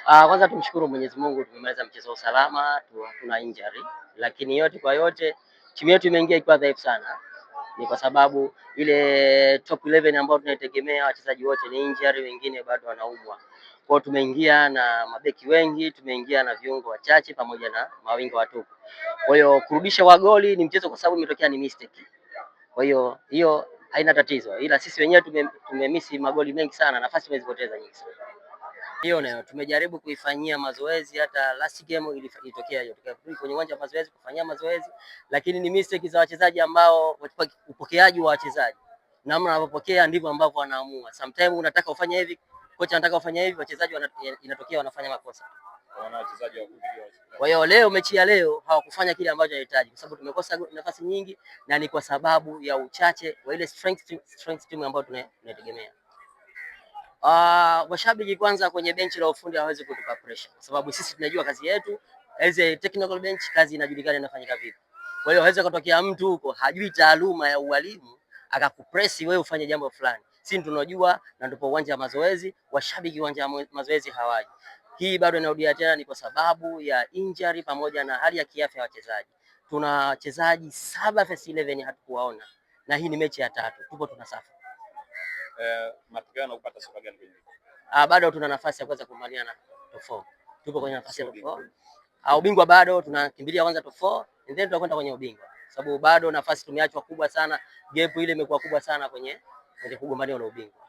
Kwanza tumshukuru Mwenyezi Mungu tumemaliza mchezo salama, hatuna injury, lakini yote kwa yote timu yetu imeingia ikiwa dhaifu sana. Ni kwa sababu ile top 11 ambayo tunaitegemea wachezaji wote ni injury, wengine bado wanaumwa. Kwa hiyo tumeingia na mabeki wengi, tumeingia na viungo wachache pamoja na mawinga watupu. Kwa hiyo kurudisha wa goli ni mchezo kwa sababu imetokea ni mistake. Kwa hiyo hiyo haina tatizo, ila sisi wenyewe tumemisi magoli mengi sana, nafasi tumezipoteza nyingi sana. Hiyo nayo tumejaribu kuifanyia mazoezi, hata last game ilitokea hiyo, tukarudi kwenye uwanja wa mazoezi kufanyia mazoezi, lakini ni mistake za wachezaji ambao upokeaji wa wachezaji, namna wanavyopokea ndivyo ambavyo wanaamua. Sometimes unataka ufanye hivi, kocha anataka ufanye hivi, wachezaji inatokea wanafanya makosa. Kwa hiyo leo, mechi ya leo hawakufanya kile ambacho wanahitaji, kwa sababu tumekosa nafasi nyingi, na ni kwa sababu ya uchache wa ile strength team ambayo tunaitegemea. Washabiki kwanza kwenye benchi la ufundi hawawezi kutupa pressure kwa sababu sisi tunajua kazi yetu as a technical bench, kazi inajulikana inafanyika vipi. Kwa hiyo hawezi kutokea mtu huko hajui taaluma ya ualimu akakupress wewe ufanye jambo fulani. Sisi tunajua na ndipo uwanja wa mazoezi, washabiki uwanja wa mazoezi hawaji. Hii bado inarudia tena, ni kwa sababu ya injury pamoja na hali ya kiafya ya wachezaji. Tuna wachezaji 7 first 11 hatukuwaona, na hii ni mechi ya tatu, tupo tunasuffer. Matokeo yanakupata sura gani kwenye Bado tuna nafasi ya kuweza kumaliana na top 4. Tupo kwenye nafasi ya top 4. Ubingwa bado tunakimbilia kwanza top 4 and then tutakwenda kwenye ubingwa. Sababu bado nafasi tumeachwa kubwa sana, gap ile imekuwa kubwa sana kwenye kugombania ule ubingwa.